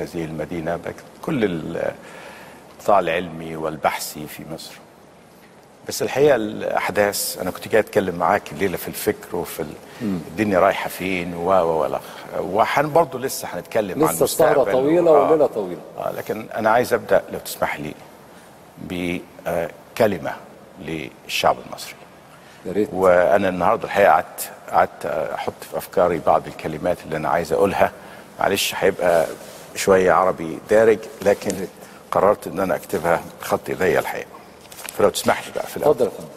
هذه المدينة، كل القطاع العلمي والبحثي في مصر. بس الحقيقة الأحداث، أنا كنت جاي أتكلم معاك الليلة في الفكر وفي الدنيا رايحة فين وحن برضه لسه هنتكلم عن لسه السهرة طويلة والليلة طويلة. لكن أنا عايز أبدأ لو تسمح لي بكلمة للشعب المصري. يا ريت. وأنا النهاردة الحقيقة قعدت أحط في أفكاري بعض الكلمات اللي أنا عايز أقولها. معلش هيبقى شوية عربي دارج، لكن قررت إن أنا أكتبها بخط إيديا الحقيقة. فلو تسمح لي بقى في الأول. اتفضل يا فندم.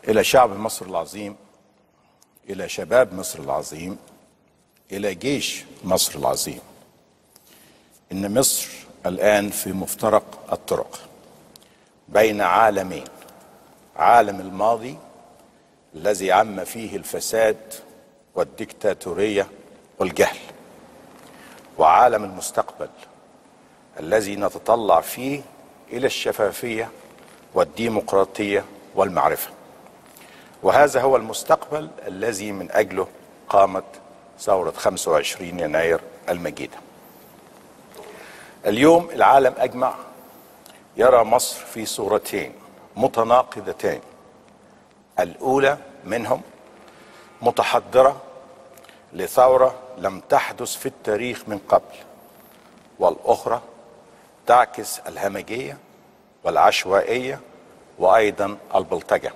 إلى شعب مصر العظيم، إلى شباب مصر العظيم، إلى جيش مصر العظيم، إن مصر الآن في مفترق الطرق بين عالمين: عالم الماضي الذي عم فيه الفساد والديكتاتورية والجهل، وعالم المستقبل الذي نتطلع فيه إلى الشفافية والديمقراطية والمعرفة. وهذا هو المستقبل الذي من أجله قامت ثورة 25 يناير المجيدة. اليوم العالم أجمع يرى مصر في صورتين متناقضتين: الأولى منهم متحضرة لثورة لم تحدث في التاريخ من قبل، والأخرى تعكس الهمجية والعشوائية وأيضا البلطجة.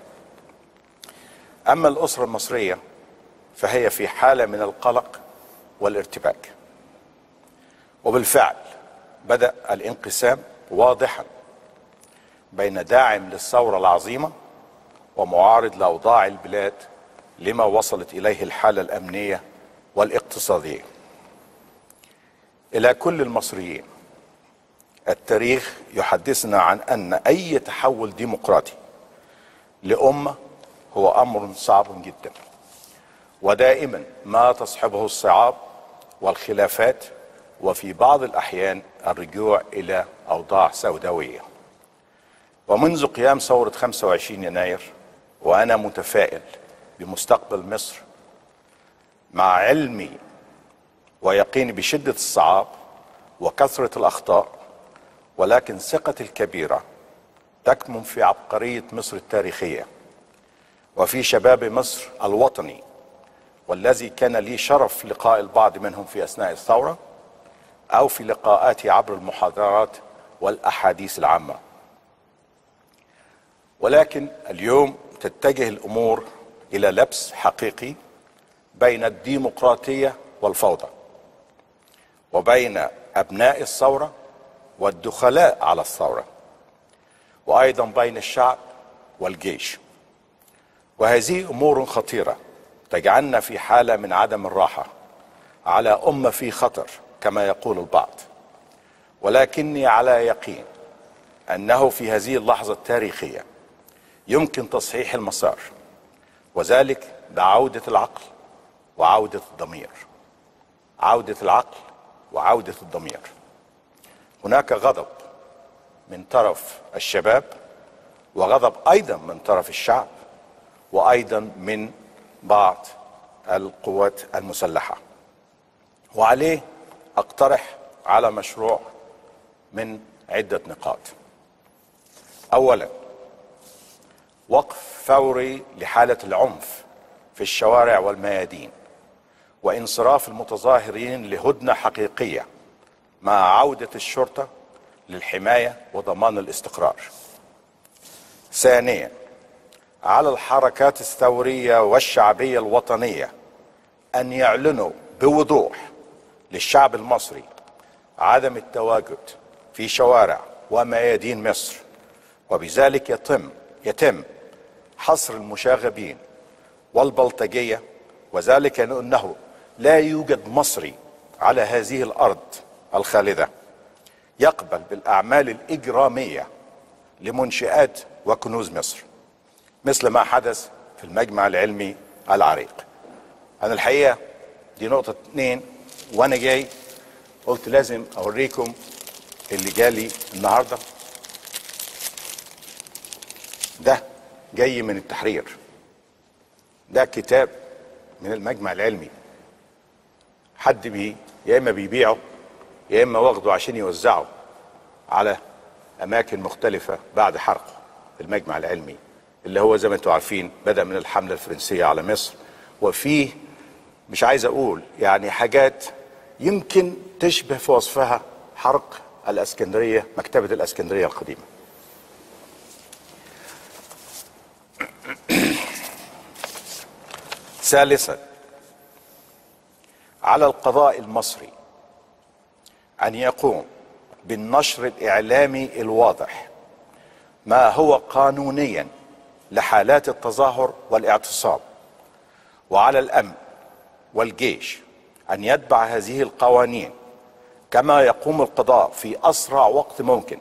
أما الأسرة المصرية فهي في حالة من القلق والارتباك، وبالفعل بدأ الانقسام واضحا بين داعم للثورة العظيمة ومعارض لأوضاع البلاد لما وصلت إليه الحالة الأمنية والاقتصادية. إلى كل المصريين، التاريخ يحدثنا عن أن أي تحول ديمقراطي لأمة هو أمر صعب جدا، ودائما ما تصحبه الصعاب والخلافات، وفي بعض الأحيان الرجوع إلى أوضاع سوداوية. ومنذ قيام ثورة 25 يناير وأنا متفائل بمستقبل مصر، مع علمي ويقيني بشدة الصعاب وكثرة الأخطاء، ولكن ثقتي الكبيرة تكمن في عبقرية مصر التاريخية وفي شباب مصر الوطني، والذي كان لي شرف لقاء البعض منهم في أثناء الثورة أو في لقاءاتي عبر المحاضرات والأحاديث العامة. ولكن اليوم تتجه الأمور إلى لبس حقيقي بين الديمقراطية والفوضى، وبين أبناء الثورة والدخلاء على الثورة، وأيضا بين الشعب والجيش. وهذه أمور خطيرة تجعلنا في حالة من عدم الراحة على أمة في خطر كما يقول البعض. ولكني على يقين أنه في هذه اللحظة التاريخية يمكن تصحيح المسار، وذلك بعودة العقل وعودة الضمير. عودة العقل وعودة الضمير. هناك غضب من طرف الشباب، وغضب أيضا من طرف الشعب، وأيضا من بعض القوات المسلحة. وعليه أقترح على مشروع من عدة نقاط. أولا، وقف فوري لحالة العنف في الشوارع والميادين، وانصراف المتظاهرين لهدنة حقيقية مع عودة الشرطة للحماية وضمان الاستقرار. ثانيا، على الحركات الثورية والشعبية الوطنية أن يعلنوا بوضوح للشعب المصري عدم التواجد في شوارع وميادين مصر، وبذلك يتم حصر المشاغبين والبلطجية، وذلك لأنه لا يوجد مصري على هذه الأرض الخالدة يقبل بالأعمال الإجرامية لمنشآت وكنوز مصر، مثل ما حدث في المجمع العلمي العريق. أنا الحقيقة دي نقطة 2، وأنا جاي قلت لازم أوريكم اللي جالي النهاردة. ده جاي من التحرير، ده كتاب من المجمع العلمي حد يا اما بيبيعه يا اما واخده عشان يوزعه على اماكن مختلفه بعد حرقه. المجمع العلمي اللي هو زي ما انتم عارفين بدأ من الحمله الفرنسيه على مصر، وفيه مش عايز اقول يعني حاجات يمكن تشبه في وصفها حرق الاسكندريه، مكتبه الاسكندريه القديمه. ثالثا، على القضاء المصري ان يقوم بالنشر الاعلامي الواضح ما هو قانونيا لحالات التظاهر والاعتصام، وعلى الامن والجيش ان يتبع هذه القوانين، كما يقوم القضاء في اسرع وقت ممكن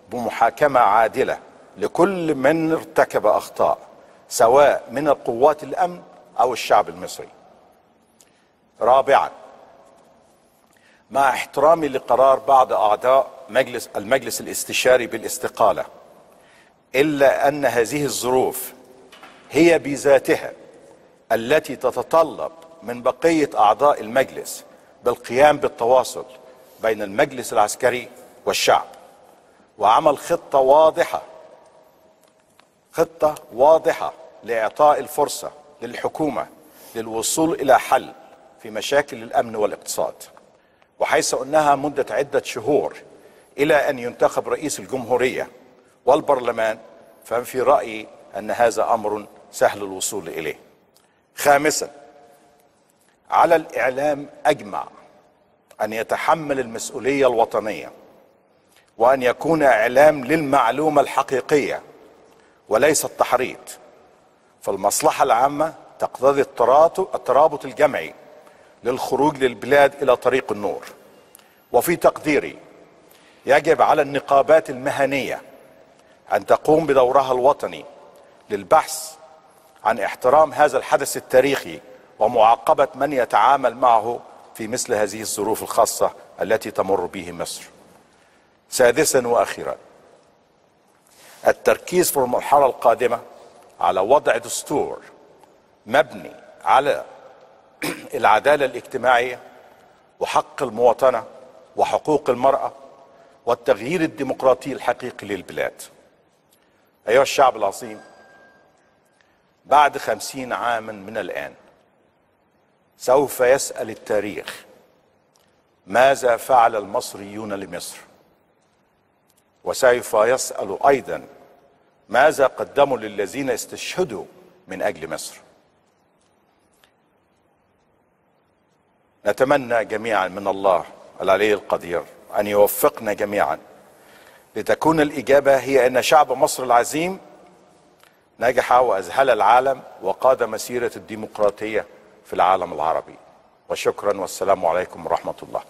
بمحاكمه عادله لكل من ارتكب اخطاء سواء من القوات الامن او الشعب المصري. رابعا، مع احترامي لقرار بعض اعضاء المجلس الاستشاري بالاستقالة، الا ان هذه الظروف هي بذاتها التي تتطلب من بقية اعضاء المجلس بالقيام بالتواصل بين المجلس العسكري والشعب، وعمل خطة واضحة لاعطاء الفرصة للحكومة للوصول الى حل في مشاكل الامن والاقتصاد، وحيث انها مدة عدة شهور الى ان ينتخب رئيس الجمهورية والبرلمان، ففي رأيي ان هذا امر سهل الوصول اليه. خامسا، على الاعلام اجمع ان يتحمل المسؤولية الوطنية، وان يكون اعلام للمعلومة الحقيقية وليس التحريض، فالمصلحة العامة تقتضي الترابط الجمعي للخروج للبلاد الى طريق النور. وفي تقديري يجب على النقابات المهنية ان تقوم بدورها الوطني للبحث عن احترام هذا الحدث التاريخي ومعاقبة من يتعامل معه في مثل هذه الظروف الخاصة التي تمر به مصر. سادسا واخيرا، التركيز في المرحلة القادمة على وضع دستور مبني على العدالة الاجتماعية وحق المواطنة وحقوق المرأة والتغيير الديمقراطي الحقيقي للبلاد. أيها الشعب العظيم، بعد 50 عاما من الآن سوف يسأل التاريخ ماذا فعل المصريون لمصر، وسوف يسأل أيضا ماذا قدموا للذين استشهدوا من أجل مصر. نتمنى جميعا من الله العلي القدير أن يوفقنا جميعا لتكون الإجابة هي أن شعب مصر العظيم نجح وأذهل العالم وقاد مسيرة الديمقراطية في العالم العربي. وشكرا، والسلام عليكم ورحمة الله.